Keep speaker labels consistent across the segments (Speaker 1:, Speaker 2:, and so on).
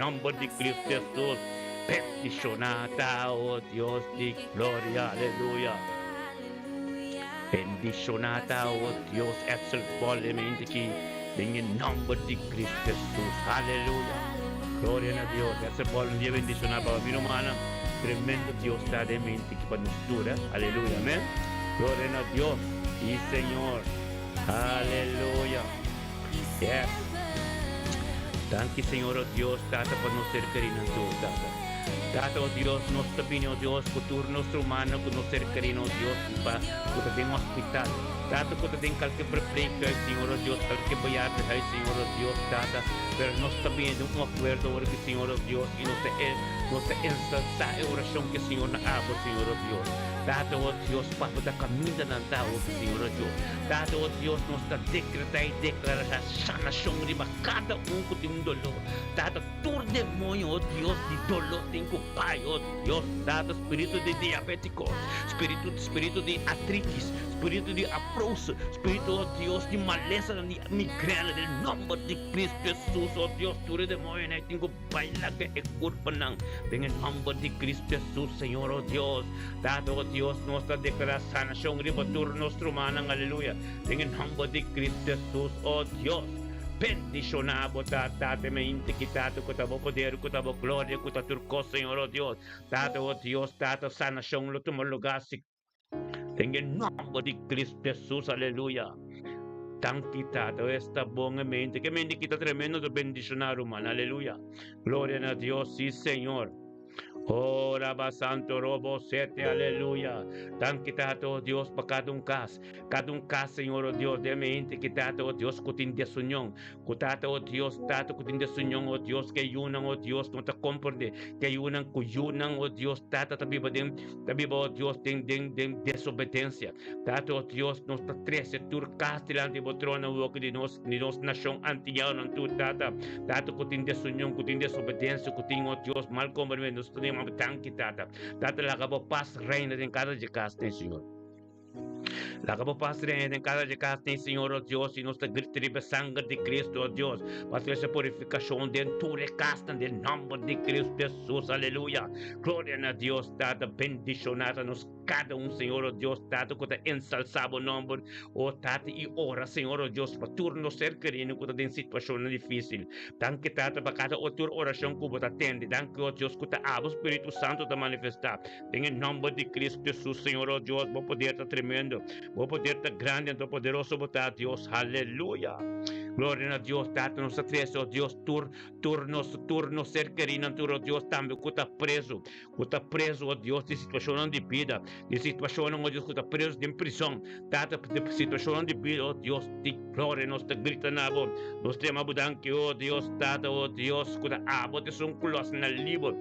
Speaker 1: nòmber di Kristu Hesus. Bendishoná ta, o Dios di gloria, aleluya. Bendishoná ta, o Dios, Edsel Paul e mente aki, den e nòmber di Kristu Hesus, aleluya. Gloria na Dios. Edsel Paul, un dia bendishoná pa mi rumannan. Tremendo Dios ta den mente aki pa nos tur, eh. Aleluya, amén. Gloria na Dios. Sí, Señor. Aleluya. Yes. Danki, Señor, o Dios, Tata, pa nos ser kerinan tur, Tata. Tata, o Dios, nos ta bini, o Dios, ku tur nos rumannan ku nos ser kerin, o Dios, pa ku ta den hospital. Tata, ku ta den kalke verpleeghuis, Señor, o Dios, kalke bejaardenhuis, Señor, o Dios, Tata. Pero nos ta bini den un akuerdo awor aki, Señor, o Dios, i nos ta, nos ta ensalsá e orashon ku e Señor na abo, Señor, o Dios. Tata, o Dios, pa bo ta kaminda nan ta awor, Señor, o Dios. Tata, o Dios, nos ta dekretá i deklará sanashon riba kada un ku tin un doló. Tata, tur demoño, o Dios, di doló tin ku bai, o Dios. Tata, spiritu di diabétiko, spiritu, spiritu di artritis, spiritu di afrose, spiritu, o Dios, di malesanan di migrena, den nòmber di Kristu Hesus, o Dios, tur e demoñonan ei tin ku bai laga e kurpanan, den e nòmber di Kristu Hesus, Señor, o Dios. Tata, o Dios, nos ta deklará sanashon riba tur nos rumannan, aleluya, den e nòmber di Kristu Hesus, o Dios. Bendishoná bo ta, Tata, e mainti ki, Tata, ku ta bo poder, ku ta bo gloria, ku ta tur kos, Señor, o Dios. Tata, o Dios, Tata, sanashon lo tuma lugá si den e nòmber di Kristu Hesus, aleluya. Danki, Tata, o esta bon e mente, ke mente ki ta tremendo ta bendishoná, ruman, aleluya. Gloria na Dios, sí, Señor. Oh, Raba Santo Robo Sete, aleluya. Danki Tata, oh Dios, pa kada un kas. Kada un kas, Señor, oh Dios, den mi hende ki Tata, oh Dios, ku tin desunion. Ku Tata, oh Dios, Tata, ku tin desunion, oh Dios, ke yunan, oh Dios, no ta komprende. Ke yunan ku yunan, oh Dios, Tata, ta biba den, ta biba, oh Dios, den, den, den desobedensia. Tata, oh Dios, nos ta trese tur kas dilanti bo trono awoki di nos, di nos nashon antianonan tur, Tata. Tata, ku tin desunion, ku tin desobedensia, ku tin, oh Dios, mal komportamentu, nos ta yama bo danki, Tata. Tata, laga bo pas reina den kada dje kas, den Señor. Laga bo pas reina den kada dje kas, den Señor, oh Dios, i nos ta grita riba e sanger di Cristo, oh Dios, pa trese purifikashon den tur e kasnan, den nòmber di Cristo Jesus, aleluya. Gloria na Dios, Tata, bendishoná ta nos. Kada un, Señor, o Dios, Tata, ku ta ensalsá bo nòmber, o Tata, i ora, Señor, o Dios, pa tur nos ser kerido ku ta den situashonnan difísil. Danki, Tata, pa kada o tur orashon ku bo ta tende. Danki, o Dios, ku ta abo Spiritu Santu ta manifestá. Den e nòmber di Kristu Hesus, Señor, o Dios, bo poder ta tremendo. Bo poder ta grandi anto poderoso bo ta, Dios. Haleluya! Gloria na Dios, Tata, nos ta trese, o Dios, tur, tur nos, tur nos ser kerinan, tur, o Dios, tambe ku ta prezu. Ku ta prezu, o Dios, di situashonnan di bida, di situashonnan, o Dios, ku ta prezu den prison, Tata, di situashonnan di bida, o Dios di gloria, nos ta grita na Bo, nos ta yama Bo danki, o Dios, Tata, o Dios, ku ta Abo ta esun ku lo hasi nan liber,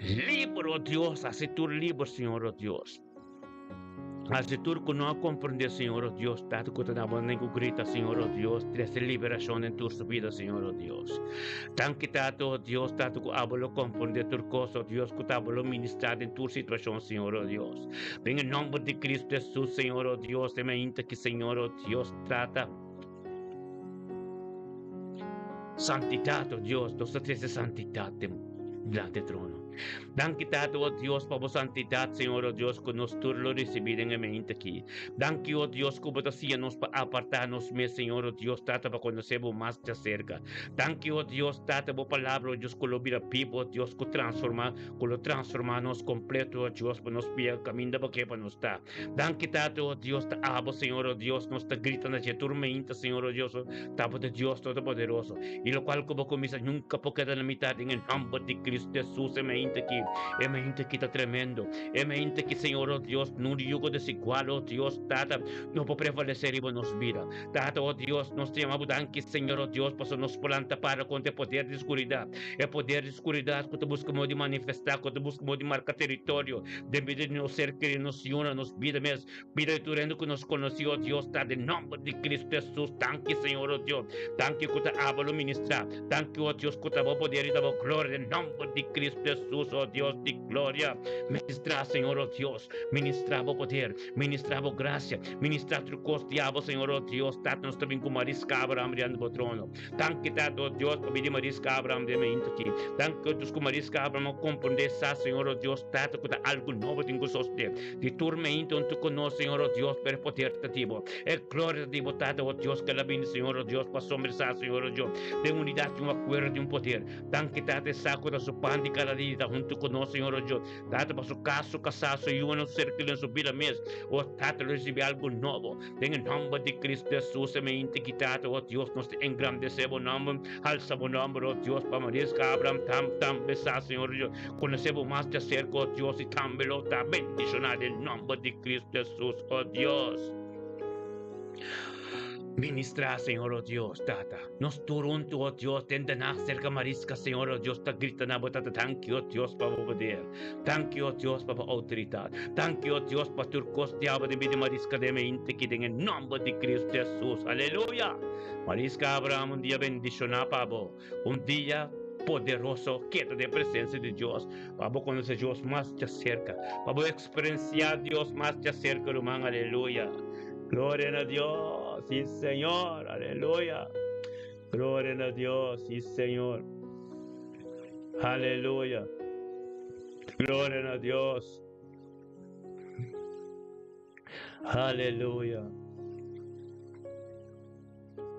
Speaker 1: liber, o Dios, hasi tur liber, Señor, o Dios. Hasi tur ku no a komprendé, Señor, o Dios, Tata, ku ta na bo nen ku grita, Señor, o Dios, trese liberashon den tur su bida, Señor, o Dios. Danki, Tata, o Dios, Tata, ku abo lo komprendé tur kos, o Dios, ku ta abo lo ministrá den tur situashon, Señor, o Dios. Den e nòmber di Kristu Hesus, Señor, o Dios, e mainta ki, Señor, o Dios, Tata, Santidat, o Dios, nos ta trese santidat den dilanti e trono. Danki, Tata, o Dios, pa bo santidat, Señor, o Dios, ku nos tur lo risibí den e mainta aki. Danki, o Dios, ku bo ta siña nos pa apartá nos mes, Señor, o Dios, Tata, pa konosé bo mas djaserka. Danki, o Dios, Tata, bo palabra, o Dios, ku lo bira bibu, o Dios, ku transformá, ku lo transformá nos kompleto, o Dios, pa nos pia kaminda bo ke pa nos ta. Danki Tata, o Dios, ta abo, Señor, o Dios, nos ta grita na dje tur mainta, Señor, o Dios, ta bo ta Dios Todopoderoso. I lokual ku bo kuminsá nunka por keda na mitat den e nòmber di Kristu Hesus e mainta aki. E mainta aki ta tremendo. E mainta aki, Señor, o Dios, nun yugo desigual, o Dios, Tata, no por prevalesé riba nos bida. Tata, o Dios, nos ta yama bo danki, Señor, o Dios, pasobra nos por lanta para kontra e poder di skuridat, e poder di skuridat ku ta buska modo di manifestá, ku ta buska modo di marka teritorio den bida di nos ser kerido, nos yunan, nos bida mes, bida di tur hende ku nos konosí, o Dios, ta den nòmber di Kristu Hesus. Danki, Señor, o Dios. Danki ku ta abo lo ministrá. Danki, o Dios, ku ta bo poder i ta bo gloria den nòmber di Kristu Hesus. Hesus, oh Dios di gloria. Ministrá, Señor, oh Dios. Ministrá bo poder. Ministrá bo gracia. Ministrá tur kos di abo, Señor, oh Dios. Tata, nos ta bin ku Mariska Abraham riba bo trono. Danki, Tata, oh Dios, pa bini Mariska Abraham den mainta aki. Danki, oh Dios, ku Mariska Abraham a komprondé sa, Señor, oh Dios, Tata, ku ta algu nobo tin ku sosodé. Di tur mainta huntu ku nos, Señor, oh Dios, pero e poder ta di bo. E gloria ta di bo, Tata, oh Dios, ku el a bini, Señor, oh Dios, pa sombresa, Señor, oh Dios, den unidat di un akuerdo di un poder. Danki, Tata, e sa ku ta su pan di kada dia ta huntu ku nos, Señor, oh Dios. Tata, pa su kas, su kasá, su yunan, su ser kerido, su bida mes. Oh, Tata, lo risibí algu nobo. Den e nòmber di Cristo Hesus, e mainta aki, Tata, oh Dios, nos ta engrandesé bo nòmber, halsa bo nòmber, oh Dios, pa Mariska Abraham tam tambe sa, Señor Dios, konosé bo mas djaserka, oh Dios, i tambe lo ta bendishoná den nòmber di Cristo Hesus, oh Dios. Ministrá, Señor, oh Dios, Tata. Nos tur huntu, oh Dios, den Den Haag serka Mariska, Señor, oh Dios, ta grita na bo, Tata, danki, oh Dios, pa bo poder. Danki, oh Dios, pa bo outoridat. Danki, oh Dios, pa tur kos di abo den bida di Mariska den mente aki, den e nòmber di Cristo Hesus. Aleluya! Mariska Abraham, un dia bendishoná pa bo. Un dia poderoso keda den presensia di Dios, pa bo konosé Dios mas djaserka, pa bo eksperensiá Dios mas djaserka, ruman. Aleluya! Gloria na Dios, sí Señor, aleluya. Gloria na Dios, sí Señor. Aleluya. Gloria na Dios. Aleluya.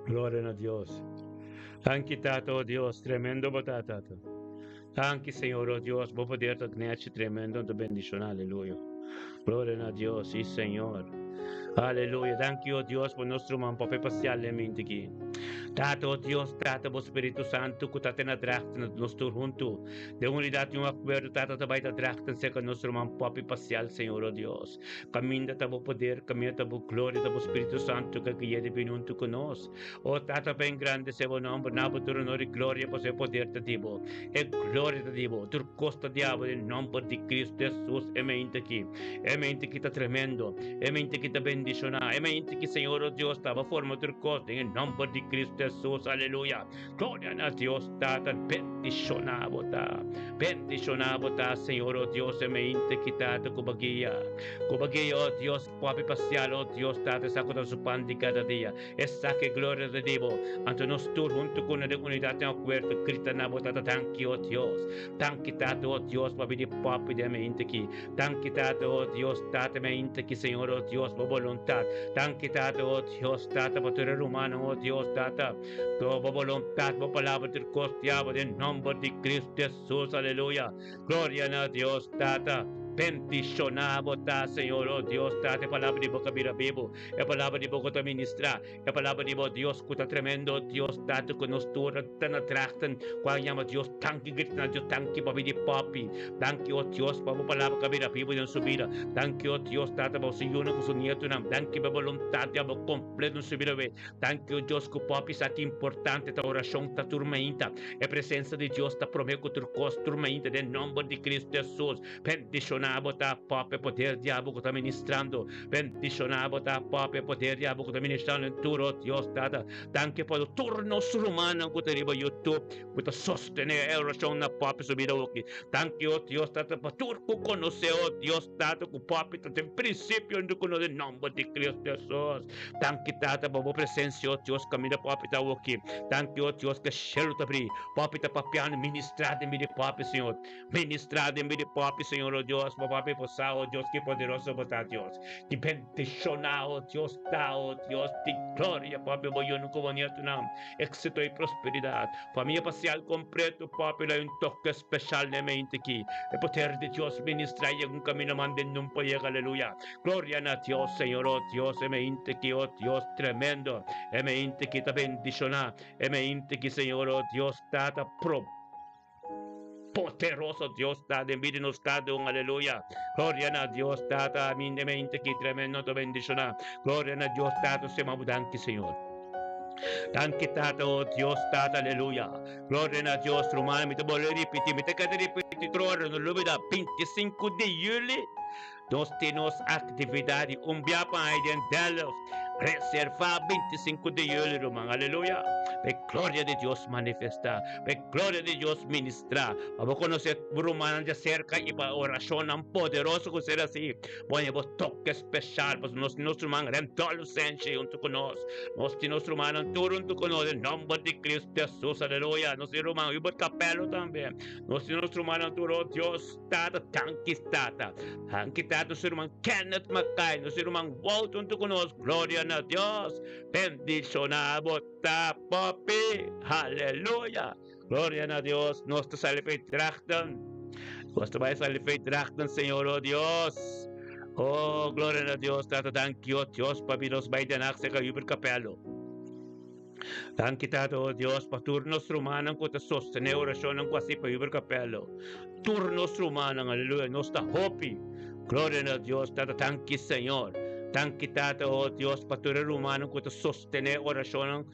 Speaker 1: Gloria na Dios. Danki Tata, oh Dios, tremendo bo ta, Tata. Danki Señor, oh Dios, bo poder ta gnechi tremendo ta bendiciona, aleluya. Gloria na Dios, sí Señor. Aleluya. Danki, oh Dios, pa nos ruman papia pasial den mente aki. Tata, oh Dios, Tata, bo Spiritu Santu ku ta tene drachten na nos tur huntu. Den unidat i un akuerdo, Tata, ta bai ta drachten serka nos ruman papia pasial, Señor, oh Dios. Kaminda ta bo poder, kaminda ta bo gloria, ta bo Spiritu Santu ku a guia di bini huntu ku nos. O Tata, pa engrandesé bo nòmber, na bo tur onor i gloria, pasobra e poder ta di bo, e gloria ta di bo, tur kos ta di abo den nòmber di Kristu Hesus. E mente aki, e mente aki ta tremendo, e mente aki ta bendishoná, e mente aki, Señor, o Dios, ta bo forma tur kos den e nòmber di Kristu Hesus. Aleluya! Gloria na Dios Tata, bendishoná bo ta, bendishoná bo ta, Señor, o Dios, e mente ki Tata ku bo guia, ku bo guia, o Dios, papi pasial, o Dios Tata, esa ku ta su pan di kada dia, esaki gloria ta di bo. Anto nos tur huntu ku no den unidat den akuerdo grita na bo Tata, danki, o Dios, danki Tata, o Dios, pa bini papi den e mente ki, danki Tata, o Dios, Tata, e mente ki, Señor, o Dios, bo boluntat, danki Tata, o Dios, Tata, pa tur e rumannan, o Dios, Tata. Todo bo voluntad, bo palabra tur cos diablo den nomber di Cristo Jesus, aleluya. Gloria na Dios Tata. Bendiciona bo ta, Señor, oh Dios Tata, e palabra di bo ka bira bibu, e palabra di bo ku ta ministra, e palabra di bo Dios ku ta tremendo, Dios Tata, ku nos tur ta na trachten, ku a yama Dios danki, grita na Dios danki pa bini papi, danki oh Dios pa bo palabra ka bira bibu den su bida, danki oh Dios Tata pa bo su yunan ku su nietonan, danki pa e boluntad di abo completo den su bida we. Danki o Dios ku popi sa ki importante ta orashon ta tur mainta. E presensa di Dios ta prome ku tur kos tur mainta den nomber di Cristo Jesus. Bendishona bo ta popi e poder di abo ku ta ministrando. Bendishona bo ta popi e poder di abo ku ta ministrando den tur o Dios Tata. Danki pa tur nos rumannan ku ta riba YouTube ku ta sostene e orashon na popi su bida oki. Danki o Dios Tata pa tur ku konosé o Dios Tata ku popi ta den prinsipio huntu ku nos den nomber di Cristo Jesus. Danki Tata pa bo presencia, oh Dios, caminda papi ta awoki. Danki, oh Dios, ke cielo ta bri. Papi ta papiando, ministra den bida di papi, Señor. Ministra den bida di papi, Señor, oh Dios, pa papi por sa, oh Dios, ki poderoso bo ta, Dios. Ki bendiciona, oh Dios, ta, oh Dios, di gloria, papi, bo yunan cu bo nietonan. Exito y prosperidad. Famia pacial completo, papi, lo hay un toque especial na e mente aki. E poder di Dios ministra y yega un camino mande nunca yega, aleluya. Gloria na Dios, Señor, oh Dios, e meinte ki, oh Dios, tremendo, e meinte ki ta bendiciona, e meinte ki, Señor, oh Dios, Tata, pro poderoso Dios ta den vida nos cada un, aleluya. Gloria na Dios, Tata, amin, e meinte ki tremendo ta bendiciona. Gloria na Dios, Tata, se mamu danki, Señor. Danki, Tata, oh Dios, Tata, aleluya. Gloria na Dios, ruman, mi ta bolbe ripiti, mi ta keda ripiti otro ora, no lubida, 25 di juli, Nos tin nos aktividat di un bia pa ai den Delft, reservá 25 di juli, ruman. Aleluya! Pa e gloria di Dios manifestá, pa e gloria di Dios ministrá, pa bo konosé bo rumannan djaserka i pa orashonnan poderoso ku ser hasí, bo haña bo toke speshal, pasobra nos tin nos ruman Randolph Senchi huntu ku nos, nos tin nos rumannan tur huntu ku nos den nòmber di Kristu Hesus, aleluya, nos tin ruman Hubert Capello tambe, nos tin nos rumannan tur, o Dios Tata, danki Tata, danki Tata, nos tin ruman Kenneth Mackay, nos tin ruman Walt huntu ku nos, gloria na Dios. Bendiciona bo ta popi. Haleluya. Gloria na Dios. Nos ta sali pa e drachten. Nos ta bai sali pa e drachten, Señor, oh Dios. Oh, gloria na Dios. Tata, danki, oh Dios, pa nos bai Den Haag serka Hubert Capello. Danki, Tata, oh Dios, pa tur nos rumannan ku ta sostené orashonnan ku hasi pa Hubert Capello. Tur nos rumannan, aleluya, nos ta hopi. Gloria na Dios, Tata, danki, Señor. Danki, Tata, oh Dios, pa tur e rumannan ku ta sostené orashonnan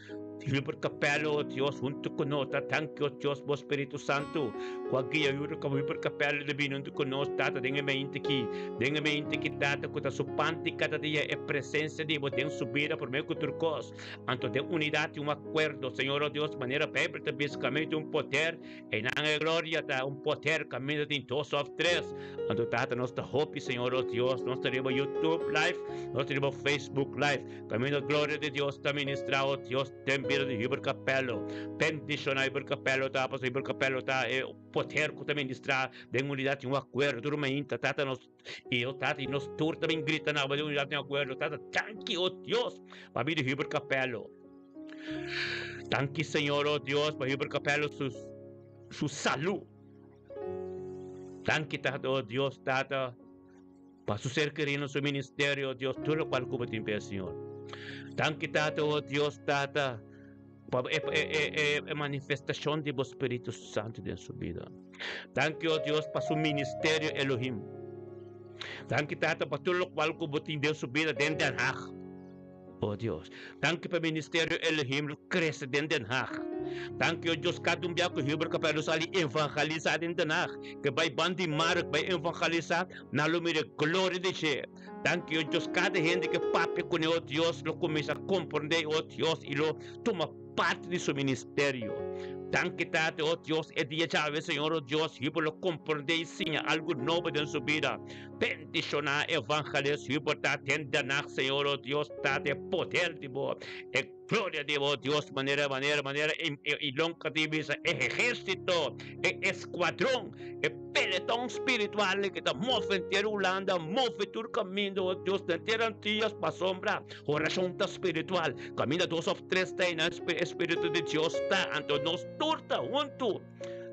Speaker 1: Hubert Capello, oh Dios, huntu ku nos. Tata, danki, oh Dios, bo Spiritu Santu ku a guia Hubert Capello di bini huntu ku nos, Tata, den e mente aki, den e mente aki, Tata, ku ta su panti kada dia e presensia di bo den su bida promé ku tur kos. Anto den unidat i un akuerdo, Señor, oh Dios, manera Beibel ta bisa, kaminda di un poder. Einan e gloria ta un poder kaminda tin dos of tres. Anto Tata nos ta hopi Señor nos Dios nos ta riba YouTube live nos ta riba Facebook live kaminda gloria di Dios ta ministra o Dios den bida di Hubert Capello bendiciona Hubert Capello ta pasobra Hubert Capello ta e poder ku ta ministra den unidad tin un akuerdo tur mainta Tata nos i o Tata i nos tur ta bin grita na bo den unidad tin akuerdo Tata danki o Dios pa bida di Hubert Capello. Danki Señor, oh Dios, pa Hubert Capello su, su salud. Danki Tata, oh Dios, Tata, pa su ser querido, su ministerio, oh Dios, todo lo cual cuba tin pe, Señor. Danki Tata, oh Dios, Tata, pa e, e, e, e manifestación di bo Spiritu Santo den su vida. Danki, oh Dios, pa su ministerio Elohim. Danki Tata, pa todo lo cual cubo tin den su vida den Den Haag. O Dios, danki pa ministerio Elohim lo crece den Den Haag. Danki, o Dios, cada un bia cu Hubert Capello sali evangelisa den Den Haag, ke bai band di mark bai evangelisa, nan lo mira e gloria di dje. Danki, o Dios, cada hende ke papia cune, o Dios, lo cuminsa comprende, o Dios, y lo tuma parti di su ministerio. Danki, Tata, o Dios, e dia djawe, Señor, o Dios, Hubert lo comprende y siña algo nobo den su bida. Bendishoná Evangelist Hubert ta den danach Señor oh Dios ta de poder di bo e gloria di bo Dios manera manera manera e lonka di bisa e ejército e escuadron e peletón spiritual que ta move henter Hulanda move tur kaminda oh Dios den henter Antillas pasobra orashon ta spiritual kaminda dos of tres ta einan espiritu di Dios ta anto nos tur ta huntu.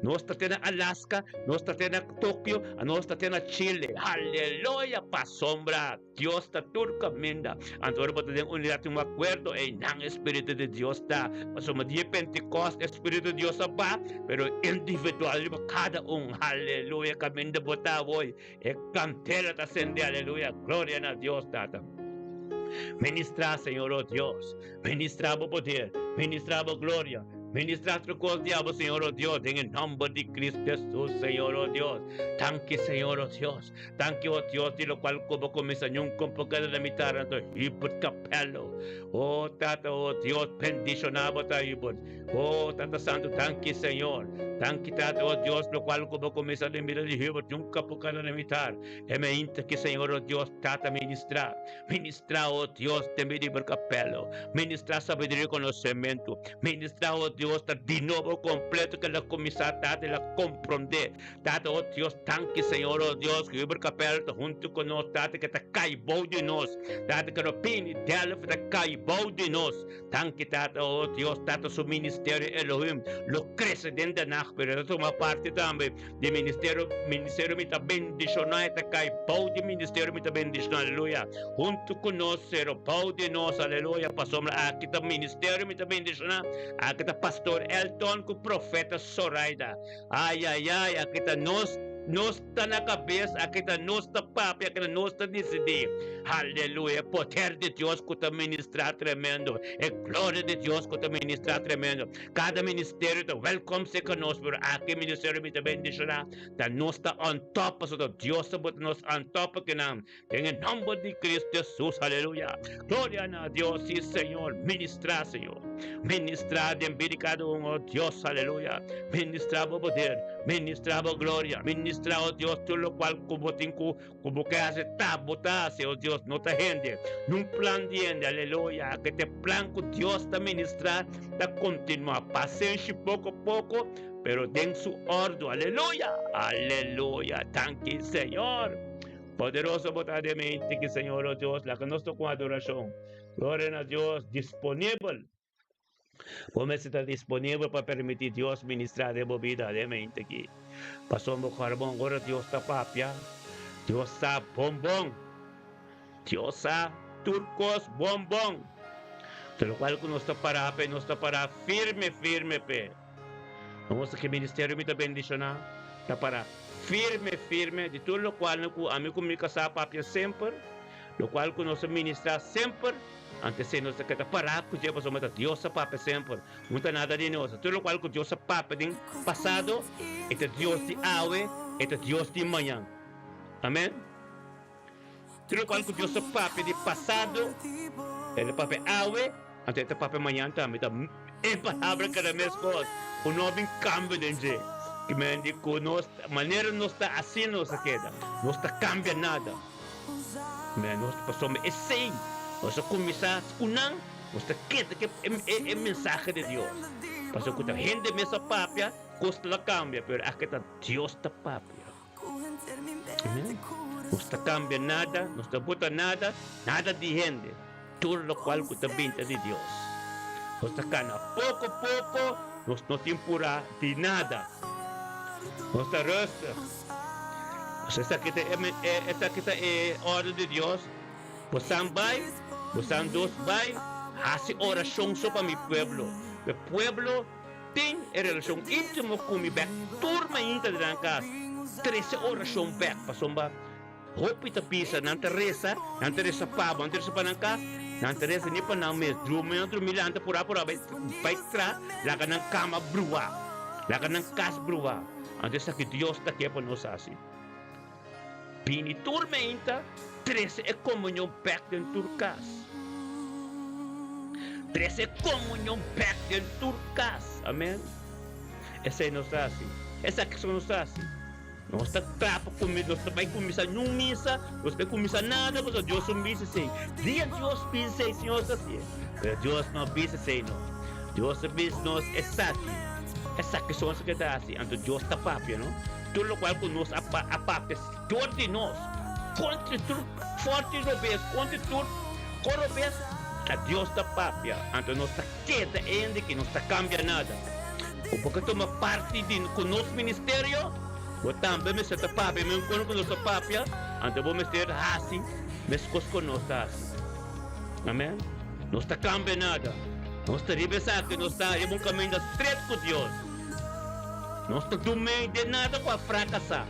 Speaker 1: Nos ta te na Alaska, nos ta te na Tokio, nos ta te na Chile. Aleluya! Pasobra Dios ta tur kaminda. Anto ora bo ta den unidat tin un akuerdo, einan e Spiritu di Dios ta. Pasobra dia Pentekoste e Spiritu di Dios a ba, pero individual riba kada un. Aleluya! Kaminda bo ta awor, e kandela ta sende. Aleluya! Gloria na Dios, Tata. Ministrá, Señor, o Dios. Ministrá bo poder, ministrá bo gloria, ministrá tur kos di abo, Señor, o Dios, den e nomber di Cristo Jesus, Señor, o Dios. Danki, Señor, o Dios. Danki, o Dios, di lokual ku bo kuminsá ñun kon por keda na mitar anto Hubert Capello. O Tata, o Dios, bendishoná bo ta Hubert. O Tata Santu, danki, Señor. Danki, Tata, o Dios, lokual ku bo kuminsá den bida di Hubert, nunka por keda na mitar. E meinta ki, Señor, o Dios, Tata, ministrá. Ministrá, o Dios, den mi liber kapelo. Ministrá sabiduria i konosementu. Ministrá, o Dios, ta di nobo kompleto ke el a kuminsá, Tata, el a komprondé. Tata, o Dios, danki, Señor, o Dios, ku liber kapelo ta huntu ku nos, Tata, ke ta kai bou di nos. Tata, ke no bini Delft ta kai bou di nos. Danki, Tata, o Dios, Tata, su ministerio Elohim lo krese den Den Haag, pero e ta tuma parti tambe di ministerio, ministerio mi ta bendishoná, e ta kai bou di ministerio mi ta bendishoná, aleluya, huntu ku nos, pero bou di nos, aleluya, pasobra aki ta ministerio mi ta bendishoná, aki ta pastor Elton ku profeta Soraida, ay ay ay, aki ta nos, nos ta na kabes, aki ta nos ta papia, aki ta nos ta disidí. Aleluya! E poder di Dios ku ta ministrá tremendo. E gloria di Dios ku ta ministrá tremendo. Kada ministerio ta welkom serka nos, pero aki ministerio mi ta bendishoná. Ta nos ta on top, pasobra Dios ta bota nos on top akinan. Den e nomber di Cristo Jesus, aleluya. Gloria na Dios, sí Señor. Ministrá, Señor. Ministrá den bida di kada un, oh Dios, aleluya. Ministrá bo poder, ministrá bo gloria, ministrá, oh Dios, tur lokual ku bo tin ku Ku bo ke hasi ta bo ta hasi, o Dios, no ta hende. Nun plan di hende, aleluya. Ke te plan ku Dios ta ministrá ta kontinuá pasenshi poko poko, pero den su òrdu, aleluya. Aleluya. Danki, Señor. Poderoso bo ta den mi tiki, Señor, o Dios. Laga nos toka un adorashon. Gloria na Dios, disponibel. Bo mester ta disponibel pa permití Dios ministrá den bo bida den mente aki. Pasobra bo kòrda bon ora Dios ta papia, Dios sa bon bon. Dios sa tur kos bon bon. Tur lokual ku nos ta pará p'e, nos ta pará firme firme p'e. Nos ki ministerio mi ta bendishoná ta pará firme firme di tur lokual ku ami ku mi kasá papia semper, lokual ku nos a ministrá semper. Antes nos ta keda pará ku dje pasobra ta Dios a papia semper, no ta nada di nos. Tur lokual ku Dios a papia den pasado, e ta Dios di awe, e ta Dios di mañan. Amen. Tur lokual ku Dios a papia di pasado, e ta papia awe, anto e ta papia mañan tambe. Ta e palabra kada mes kos, ku no a bin kambio den dje. Ki men di ku nos, manera nos ta asina nos a keda, nos ta kambia nada. Mira nos pasobra esei nos a kuminsá ku nan, nos ta keda ku e mensahe di Dios. Pasobra ku ta hende mes a papia, kos ta kambia, pero aki ta Dios ta papia. Amen. Nos ta kambia nada, nos ta bota nada, nada di hende. Tur lokual ku ta binta di Dios. Nos ta kana poko poko, nos no tin purá di nada. Nos ta rustig. Nos esaki ta e esaki ta e órden di Dios, Bosan bai, bosan dos bai, hasi orashon so pa mi pueblo. Mi pueblo tin e relashon íntimo ku mi bèk tur mainta di nan kas. Trese orashon bèk, pasobra Hopi ta bisa, nan ta resa, nan ta resa pa bo, nan ta resa pa nan kas, nan ta resa ni pa nan mes. Drumi nan drumi lanta purá purá bai bai tra, laga nan kama bruá, laga nan kas bruá. Anto esaki Dios ta ke pa nos hasi. Bini tur meinta, trese e komunion bèk den tur kas. Trese e komunion bèk den tur kas. Amen. Esei nos ta hasi. Esaki so nos ta hasi. Nos ta kla pa kuminsá, nos ta bai kuminsá niun misa, nos ta bai kuminsá nada pasobra Dios no bisa esei. Dia Dios bisa esei, Señor ta hasié. Pero Dios no a bisa esei no. Dios a bisa nos esaki, esaki son esaki ta hasi. Anto Dios ta papia no. Tur lokual ku nos a a papia dor di nos, kontra tur forti robes, kontra tur kon robes, ta Dios ta papia. Anto nos ta keda hende ki nos ta kambia nada. Bo por ke tuma parti di ku nos ministerio, bo tambe mester ta papia men kon ku nos ta papia, anto bo mester hasi meskos ku nos ta hasi. Amen. Nos ta kambia nada. Nos ta riba esaki, nos ta riba un kaminda stret ku Dios. Nos ta dumei den nada ku a frakasá.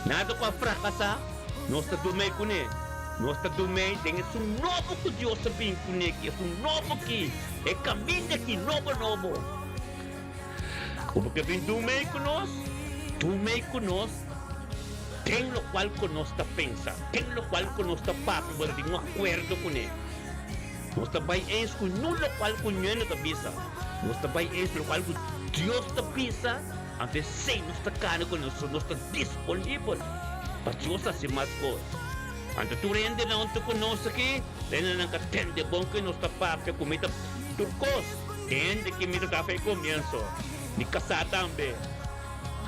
Speaker 1: Nada ku a frakasá, nos ta dumei kuné. Nos ta dumei den esun nobo ku Dios a bin kuné ki, esun nobo ki, e kaminda ki nobo nobo. Ku bo ke bin dumei ku nos, dumei ku nos den lokual ku nos ta pensa, den lokual ku nos ta papia, bo ta tin un akuerdo kuné. Nos ta bai eens ku nun lokual ku ñueno ta bisa. Nos ta bai eens lokual ku Dios ta bisa, anto esei nos ta kana ku nos, nos ta disponibel pa Dios hasi mas kos. Anto tur hendenan ku nos aki, hendenan ka tende bon ku nos ta papia ku mi ta tur kos. Hende ki mi ta ta fe komienso, mi kasá tambe.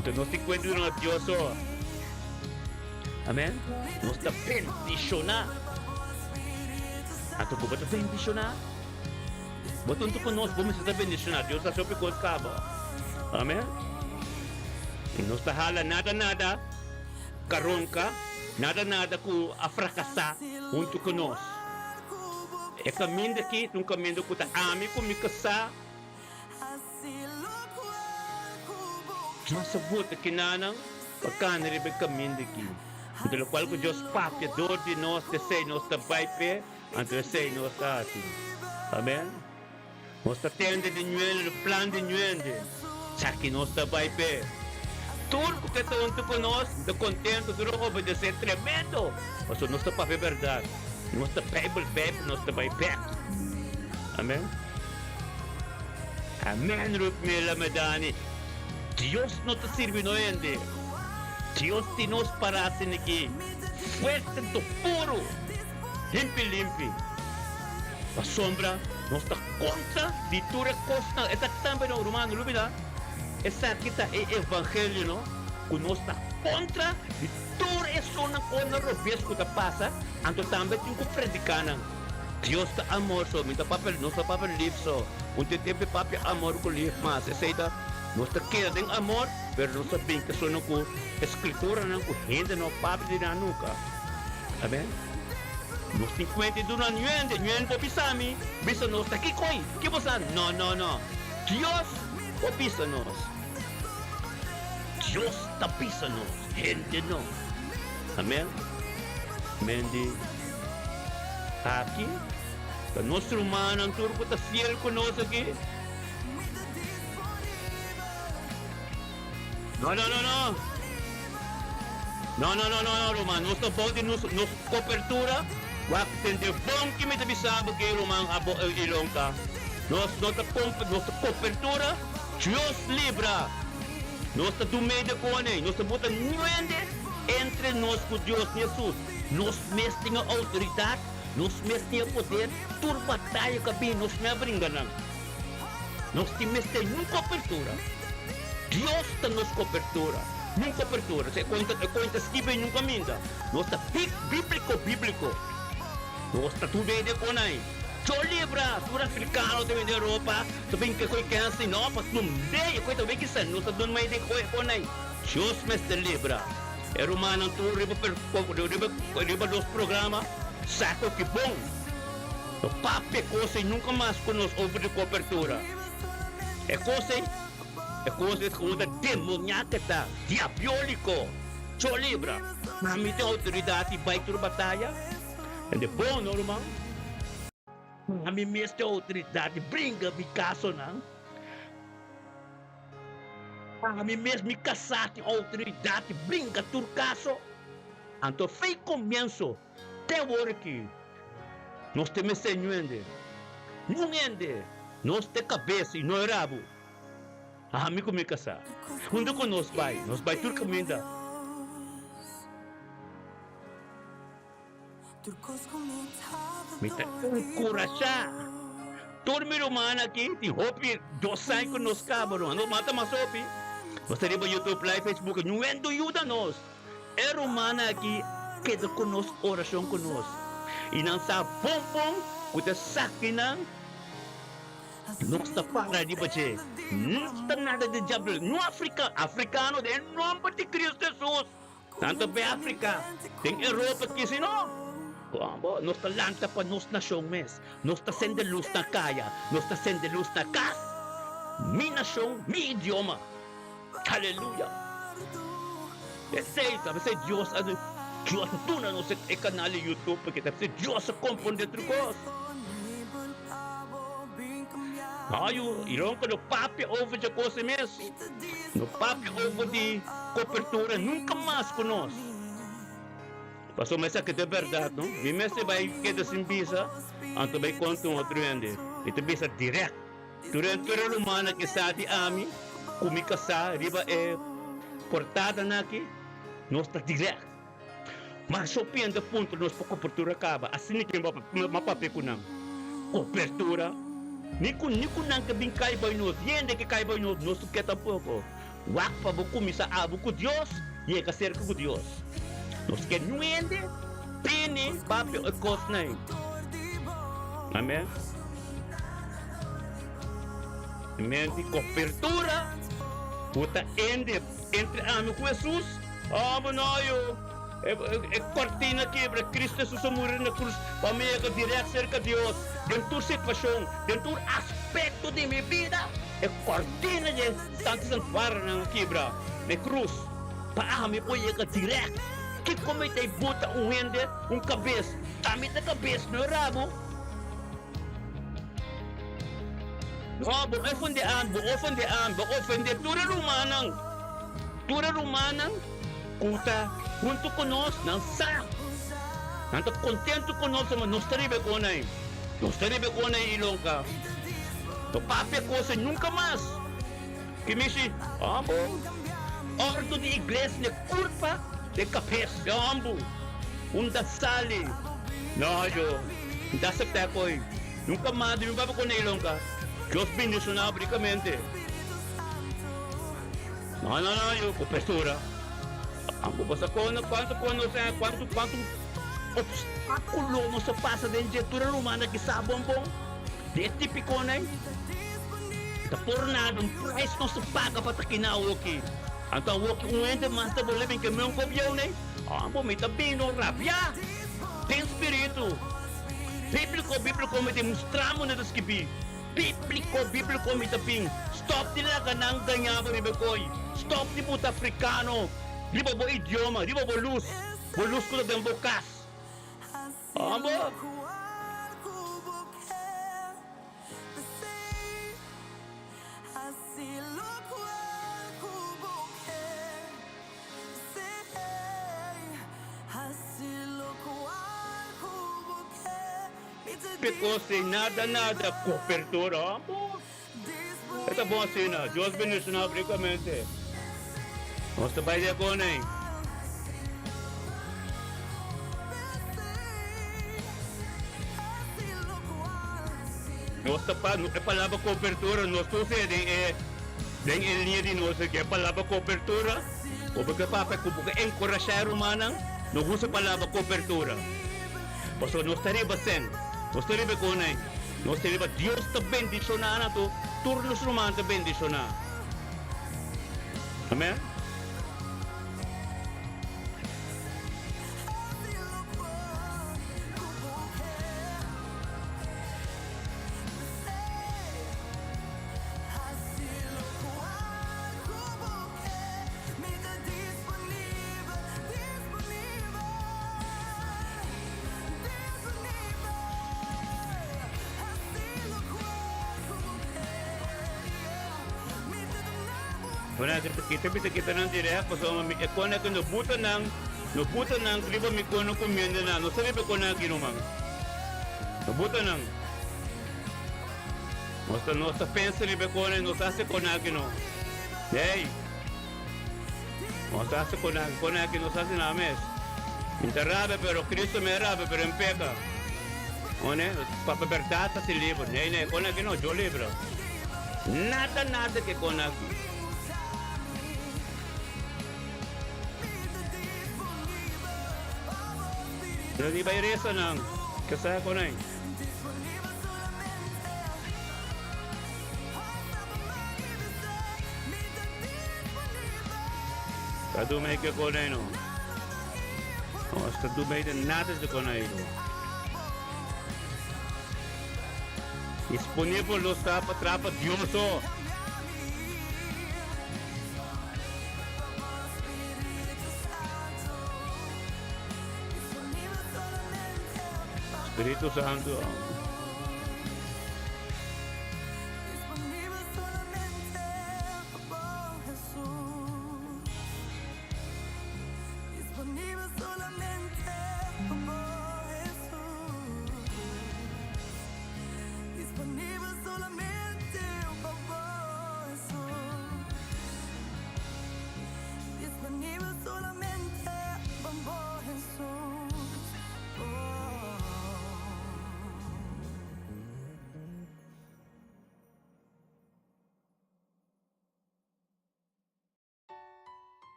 Speaker 1: Anto nos tin kuenta di nos Dios so. Amen. Nos ta bendishoná. Anto ku bo ta bendishoná? Bo ta huntu ku nos, bo mester ta bendishoná. Dios hasi hopi kos kaba. Amen. I nos ta hala nada nada karonka, nada nada ku a frakasá huntu ku nos. E kaminda aki ta un kaminda ku ta ami ku mi kasá. Nos a bota kinanan pa kana riba e kaminda aki. Anto lokual ku Dios papia dor di nos, esei nos ta bai p'e, anto esei nos ta hasi. Amen. Nos ta tende di ñuende, plan di ñuende, esaki nos ta bai p'e. Tur ku ke ta huntu ku nos ta kontentu, tur a obedesé tremendo, pasobra nos ta papia bèrdat. Nos ta Beibel bèk, nos ta bai bèk. Amen. Amen, Ruth Mila Medani. Dios no ta sirbi no hende. Dios tin nos pará asin'aki, fuerte anto puru, limpi limpi. Pasobra nos ta kontra di tur e kosnan. Esaki tambe no, ruman, no lubidá. Esaki ta e evangelio, no? Ku nos ta kontra di tur esunnan kosnan robes ku ta pasa, anto tambe tin ku prediká nan. Dios ta amor so, mi ta papia, nos ta papia lif so. Un tin tempu e papia amor ku lif mas. Esei ta, nos ta keda den amor, pero nos ta bin kesonan ku e skrituranan ku hende no papia di nan nunka. Amen. Nos tin kuenta di duna ñuende, ñuende por bisa mi, bisa nos ta kiko ei? Ke bo sa? No, no, no. Dios por bisa nos. Dios ta bisa nos, hende no. Amen. Mendi, aki ta nos rumannan tur ku ta fiel ku nos aki. No, no, no, no. No, no, no, no, no, ruman. Nos ta bou di nos, nos kopertura. Wak, tende bon ki mi ta bisa bo ki, ruman, abo Ilonka. Nos no ta komp, nos ta kopertura, Dios libra. Nos ta du medio kone. Nos ta bota nuende entre nos ku Dios ni Hesus. Nos mes tin e outoridat, nos mes tin e poder, tur bataya ku a bini nos mes a bringa nan. Nos tin mester niun kopertura. Dios ta nos kopertura. Niun kopertura. E konta, e konta skibi niun kaminda. Nos ta big bíbliko, bíbliko. Nos ta tur bende kon ai. Cho libra, tur afrikano ta bende Europa, ta bin ke koi kensi. No, pas no mei, e koi ta wiki sa. Nos ta dun mei den koi kon ai. Dios mester libra. E rumannan tur riba, riba, riba nos programa, sa ku ki bon. No papia kos ei nunka mas ku nos over di kopertura. E kos ei, e kos ei ta ta demoniaka ta, diabioliko. Cho libra. Ami tin outoridat di bai tur bataya. Hende bon no ruman. Ami mes tin outoridat di bringa mi kasonan. Ami mes mi kasá tin outoridat di bringa tur kaso. Anto fei komienso. Te awor aki nos ta mester ñuende, ñun hende, nos ta e kabes i no e rabu. Ami ku mi kasá, huntu ku nos bai, nos bai tur kaminda. Mi ta enkurashá tur mi rumannan aki, tin hopi dos aña ku nos kaba, ruman, nos mata mas hopi. Nos ta riba YouTube Live, Facebook, ñuendo yuda nos. E rumannan aki keda ku nos orashon ku nos, i nan sa bon bon ku ta esaki nan nos ta para riba dje. No ta nada di diablo, no afrikano, afrikano den e nomber di Kristu Hesus, nan ta bai Afrika, den Europa kisi no. Komo nos ta lanta pa nos nashon mes, nos ta sende lus na kaya, nos ta sende lus na kas, mi nashon, mi idioma. Aleluya! Esei ta p'esei Dios a Dios a duna nos e kanal di YouTube porque ta p'esei Dios a komprondé tur kos. Ayu, i ronka no papia over dje kos ei mes. No papia over di kopertura nunka mas ku nos. Pasobra esaki ta e bèrdat, no? Mi mester bai keda sin bisa, anto bai konta un otro hende. Mi ta bisa dirèkt. Durante tur e rumannan ke sa di ami ku mi kasá riba e portadanan aki, nos ta dirèkt. Mas so pienta puntra nos pa kopertura kaba, asina ke mi a papia ku nan. Kopertura? Ni ku ni ku nan ke bin kai bai nos, hende ke kai bai nos, nos no ke tampoko. Wak pa bo kuminsá abo ku Dios, yega serka ku Dios. Nos ke niun hende bini papia e kosnan ei. Amen. Amen. Di kopertura ku ta ende entre ami ku Hesus, abo no yu. E kortina kibra, Kristu Hesus a muri na krus pa mi yega dirèkt serka Dios. Den tur situashon, den tur aspekto di mi bida, e kortina dje Santu Santuarionan a kibra na e krus pa ami por yega dirèkt. Kiko mi ta e buta un hende un kabes? Ami ta kabes, no e rabo. No, bo ofende ami, bo ofende ami, bo ofende tur e rumannan. Tur e rumannan ku ta huntu ku nos, nan sa. Nan ta kontentu ku nos, pasobra nos ta riba e konai. Nos ta riba e konai, Ilonka. No papia kos ei nunka mas. Ki mishi? Ambo. Ordu di iglesia n'e kurpa d'e kabes di ambo. Un ta sali. No, yo N ta aseptá koe. Nunka mas di mi papia ku Neilonka. Dios bendishoná bo rikamente. No, no, no, yo ku presura. Ambo bo sa kono kuantu kono sa kuantu kuantu obstákulo nos a pasa den dje tur e rumannan ki sa bon bon di e típikonan. Ta por nada un prijs nos ta paga pa ta kina awoki. Anto awoki un hende mas ta bolbe bin keme un gobieu nei? Ambo mi ta bini rabia den spiritu. Bibliko bibliko mi tin mustra bo na ta skibi. Bibliko bibliko mi ta bin. Stop di laga nan gaña bo riba e koi. Stop di buta afrikano riba bo idioma, riba bo lus, bo lus ku ta den bo kas. Ambo. Pecó sin nada nada cobertura. E ta bon asina. Dios bendiciona ricamente. Nos ta bay de con ey. Nos ta pa e palabra cobertura nos ta usa den e den e liña di nos aki e palabra cobertura bo ke papia ku bo ke encorasha e rumannan no usa e palabra cobertura pasobra nos ta riba sen nos ta riba e konai nos ta riba Dios ta bendiciona nan tur tur nos ruman ta bendiciona amen. Bueno, kita bisa kita nan direct pasobra mi e kona ku no buta nan no buta nan riba mi kono kumienda nan no sa riba e kona aki ruman no buta nan. Nos ta nos ta pensa riba e kona i nos ta hasi kona aki no. Hey! Nos ta hasi kona aki, kona aki nos hasi nan mes. Mi ta rabia pero Cristo mi a rabia pero en peka. One, papia berdad ta hasi liber. Nee, nee, kona aki no, yo liber. Nada, nada ke kona aki. No di bai resa nan, ke sa kona ei. Ta duma ke konai no. Nos ta duma de nada de konai no. Disponibel nos ta pa trapa Dios oh. Spiritu Santu.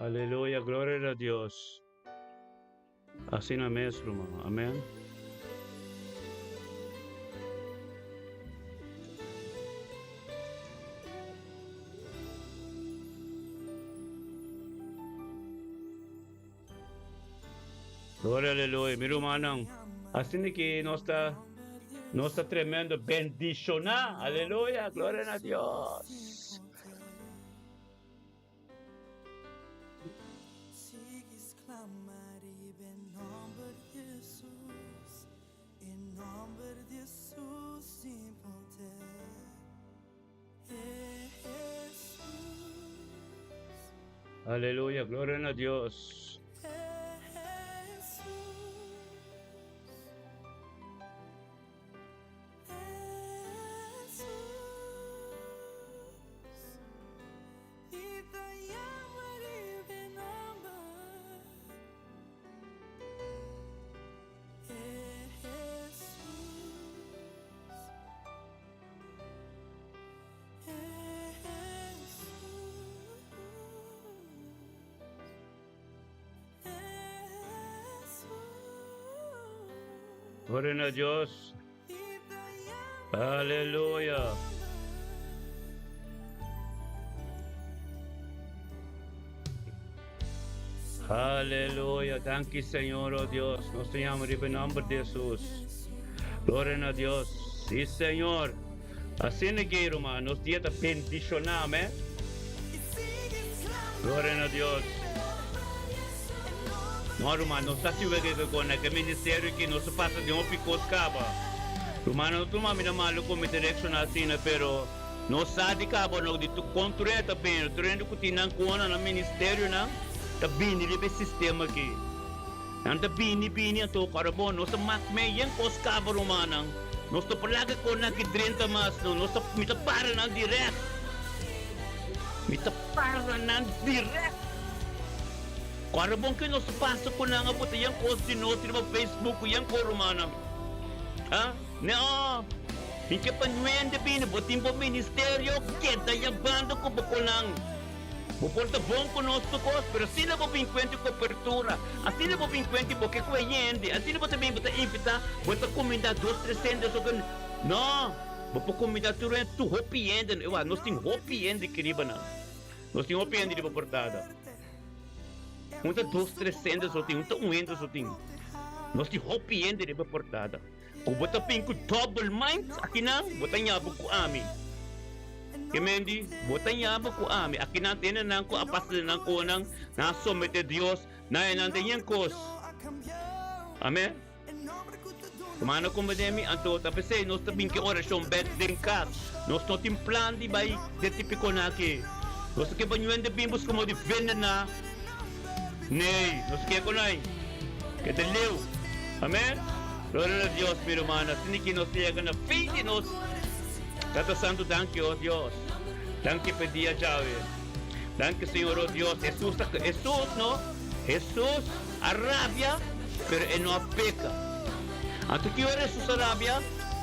Speaker 1: Aleluya, gloria na Dios. Asina mes, ruman. Amen. Gloria aleluya. Mi rumannan, asina ki nos ta nos ta tremendo bendishoná. Aleluya, gloria na Dios. Aleluya, gloria na Dios. Gloria na Dios. Aleluya. Aleluya. Danki Señor, oh Dios. Nos te llama riba nombre de Jesús. Gloria na Dios. Sí, Señor. Asina ke, ruman, nos dia ta bendishoná, amèn. Gloria na Dios. No, ruman, nos ta siwe ke kon ke ministerio ki nos pasa den hopi kos kaba. Ruman, no tuma mi na malu ku mi ta reakshoná asina, pero nos sa di kaba no di tur kon tur hende ta bini, tur hende ku tin nan kona nan ministerionan ta bini riba e sistema aki. Nan ta bini bini anto ora bon nos a mak me yen kos kaba rumannan nos no por laga kon nan ki drenta mas no nos ta mi ta para nan direct mi ta para nan direct ora bon ke nos pasa ku nan a bota yen kos di nos riba facebook ku yen kos rumannan ha no mi ke pa nuende bini bo tin bo ministerio keda ya banda ku bo konan. Bo por ta bon ku nos tur kos, pero asina bo bin kuenti kopertura, asina bo bin kuenti bo ke ku e hende, asina bo ta bin bo ta invitá, bo ta kumindá dos tres hende so ku No! Bo por kumindá tur hende, tur hopi hende, ewa nos tin hopi hende aki riba nan, nos tin hopi hende riba portada. Un ta dos tres hende so tin, un ta un hende so tin. Nos tin hopi hende riba portada. Ku bo ta bin ku double mind akinan, bo ta ña bo ku ami. Ke men di, bo ta ña bo ku ami. Akinan tene nan ku a pasa den nan konan, nan a somete Dios, nan e nan den yen kos. Amen. Hermano komprende mi? Anto ta p'esei nos ta bin ke orashon bek den kas. Nos no tin plan di bai den tipikonan aki. Nos ta ke pa ñuende bin buska modo di vendená. Nee, nos ke ku nan ke ta leu. Amen. Gloria na Dios, mi rumannan. Asina ki nos ta yega na fin di nos Tata Santu, danki, oh Dios. Danki pa e dia djawe. Danki, Señor, oh Dios. Hesus ta, Hesus, no, Hesus a rabia, pero e no a peka. Anto ki ora Hesus a rabia?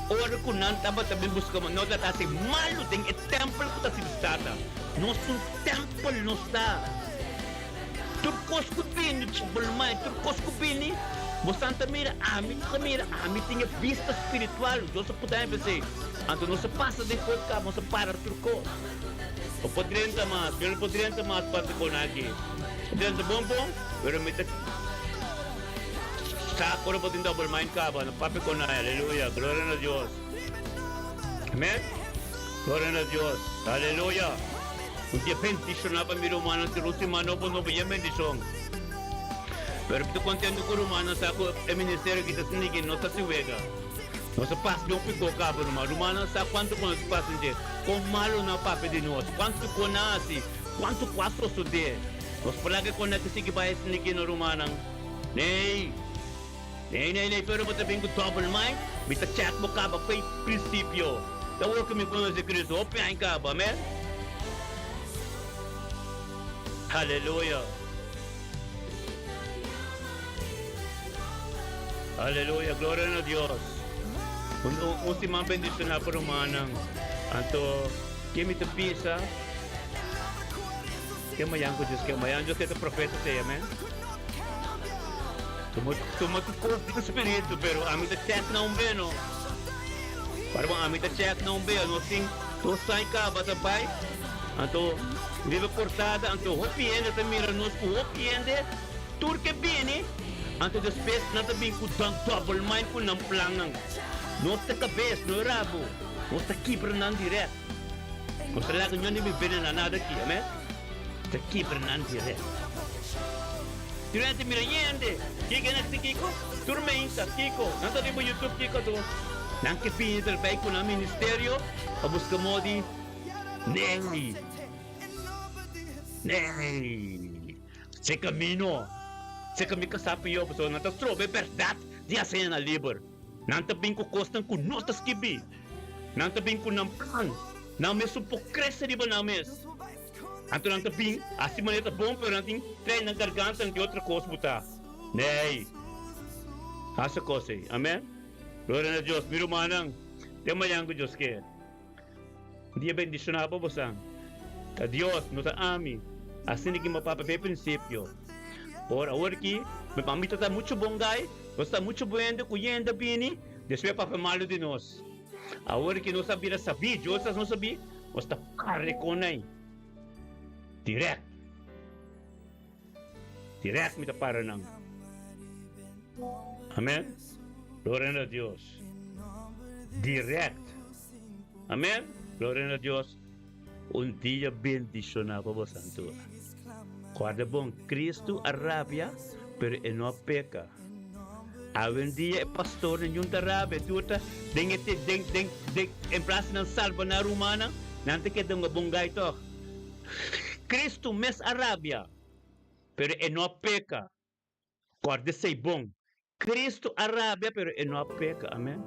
Speaker 1: Ora ku nan tabata bin buska, no tabata hasi malu den e tèmpel ku ta sirbi Tata. Nos un tèmpel nos ta. Tur kos ku bini Bulmai, tur kos ku bini, bo san ta mira, ami ta mira, ami tin e bista spiritual, Dios a puta mi p'esei. Anto nos a pasa den kos kaba, nos a para tur kos. Bo por drenta mas, mi no por drenta mas parti kon aki. Bo drenta bon bon, pero mi ta sa ora bo tin double mind kaba, no papia kon ai, aleluya, gloria na Dios. Amen? Gloria na Dios, aleluya. Un dia bendishoná pa mi rumannan tur un siman nobo nobo yen bendishon. Pero mi ta kontento ku rumannan sa ku e ministerio aki ta sinti ke no ta sin wega. Nos a pasa den un piko kaba ruman. Rumannan sa kuantu ku nos pasa den dje, kon malu nan a papia di nos, kuantu ku nan a hasi, kuantu ku a sosodé. Nos por laga kon nan ta sigui bai sinti ke no rumannan. Ney! Ney ney ney pero bo ta bin ku double mind? Mi ta check bo kaba fei prinsipio. Ta awor ku mi konosé Cristo hopi aña kaba, amen? Aleluya. Aleluya, gloria na Dios. Un, un, un siman bendishoná pa rumannan. Anto, ke mi ta bisa? Ke mayan ku Dios ke? Mayan Dios ke ta profeta sei, amen? Tuma, tuma tu kos di spiritu, pero ami ta check na un be, no. Para bon, ami ta check na un be, nos tin dos sai kaba ta bai, anto riba portada, anto hopi hende ta mira nos ku hopi hende, tur ke bini, anto despues nan ta bin ku dan double mind ku nan plannan. Nos ta kabes, no e rabo. Nos ta kibra nan direct. Nos ta laga ño ni bebe na nada aki, amen. Ta kibra nan direct. Tur hende mira yende, kiko nan si kiko? Tur meinta, kiko? Nan ta riba YouTube kiko tu? Nan ke bini erbij ku nan ministerio pa buska modi, nee, nee. Seka mi no. Seka mi kasá pió, pasobra nan ta stroba e bèrdat di hasi hende liber. Nan ta bin ku kosnan ku no ta skibí. Nan ta bin ku nan plan, nan mes un por krese riba nan mes. Anto nan ta bin hasi manera ta bon, pero nan tin trei nan garganta, nan tin otro kos butá. Nee. Hasi kos ei. Amèn. Gloria na Dios. Mi rumannan, te mañan ku Dios ke. Un dia bendishoná pa bosan. Ta Dios, no ta ami. Asina ki mi papia p'e prinsipio. Ora awor ki mi pa mi ta ta muchu bon gai, nos ta muchu buende ku yenda bini, despues papia malu di nos. Awor ki nos a bira sabí, Dios a nos sabí, nos ta parle kon nan. Dirèkt. Dirèkt mi ta para nan. Amèn. Gloria na Dios. Dirèkt. Amèn. Gloria na Dios. Un dia bendishoná pa bosan tur. Kòrda bon, Kristu a rabia, pero e no a peka. Awendia e pastornan yun ta rabia, tur ta den e den den den en plas di nan salba nan rumannan, nan ta keda un bon gai tòg. Kristu mes a rabia, pero e no a peka. Kòrda esei bon. Kristu a rabia, pero e no a peka. Amen.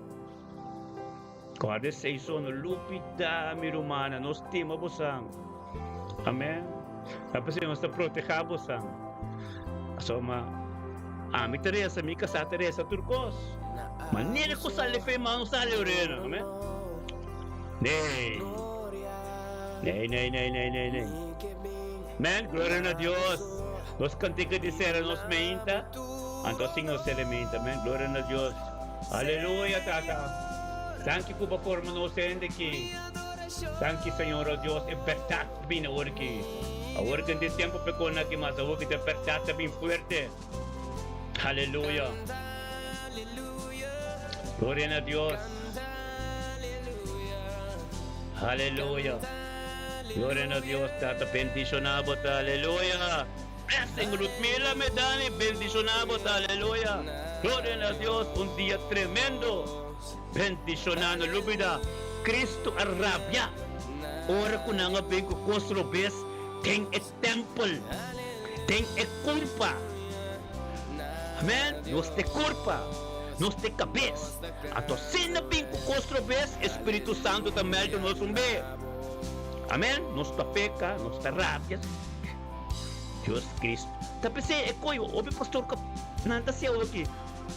Speaker 1: Kòrda esei so, no lubidá, mi rumannan, nos stima bosan. Amen. Ta p'esei nos ta protehá bosan. Pasobra ami ta resa, mi kasá ta resa tur kos. Manera ku sali fe man, no sali orena. Amen. Nee. Nee, nee, nee, nee, nee, nee. Men, gloria na Dios. Nos kantika di sera nos meinta. Anto asin nos sera meinta. Men, gloria na Dios. Aleluya, Tata. Danki ku bo forma nos hende aki. Danki, Señor, oh Dios, e bèrdat ta bini awor aki. Awor ku den tempu pekon aki mas, awor ku e bèrdat ta bin fuerte. Aleluya. Gloria na Dios. Aleluya. Gloria na Dios. Tata bendiciona bo ta. Aleluya. Blessing Ludmila Medani bendiciona bo ta. Aleluya. Gloria na Dios. Un dia tremendo. Bendiciona no lubida. Cristo a rabia ora cu nan a bin cu cos robes den e tempel. Den e curpa. Amen. Nos ta e curpa. Nos ta e cabes. Anto asina bin cu cos robes, e Spiritu Santo ta melta nos un be. Amen. Nos ta peca, nos ta rabia. Dios Cristo. Ta p'esei e coy hopi pastor cu nan ta haci awoki.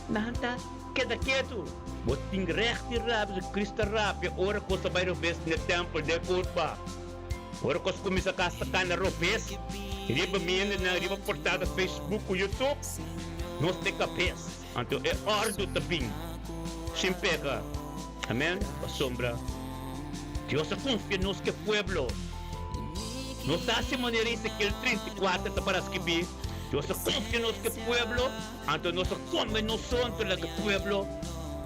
Speaker 1: Nan ta keda ketu. Bo tin recht di rabia, si Cristo ta rabia ora cos ta bay robes den e tempel, den e curpa. Ora cos cuminsa casta cana robes riba mi hendenan riba portada Facebook cu YouTube, nos ta e cabes. Anto e ordu ta bin sin peka. Amen. Pasobra Dios a confia nos cu e pueblo. Nos ta haci manera Ezekiel 34 ta para skibi, Dios a confia nos cu e pueblo, anto nos a come nos so anto laga e pueblo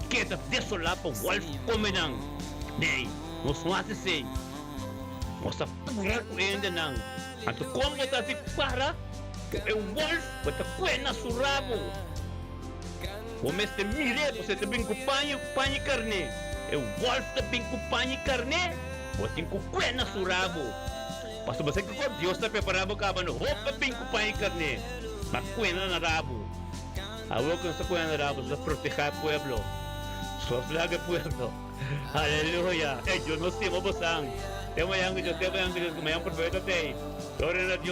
Speaker 1: keda desola pa wolf come nan. Nee, nos no haci esey. Nos a para cu e hendenan. Anto kon bo ta haci para cu e wolf? Bo ta kue na su rabo. Bo mester mir'é, pasobra e ta bin ku paña, paña i karné. E wòlf ta bin ku paña i karné, bo tin ku kue na su rabo. Pasobra bo sa kiko Dios ta prepará bo kaba, no hopi a bin ku paña i karné, ma kue na nan rabo. Awor ku nos ta kue na nan rabo, nos ta protehá e pueblo. Nos laga e pueblo. Aleluya! Ey, Dios nos stima bosan. Te mañan ku Dios, te mañan ku Dios, ku mañan profeta t'ei. Gloria na Dios.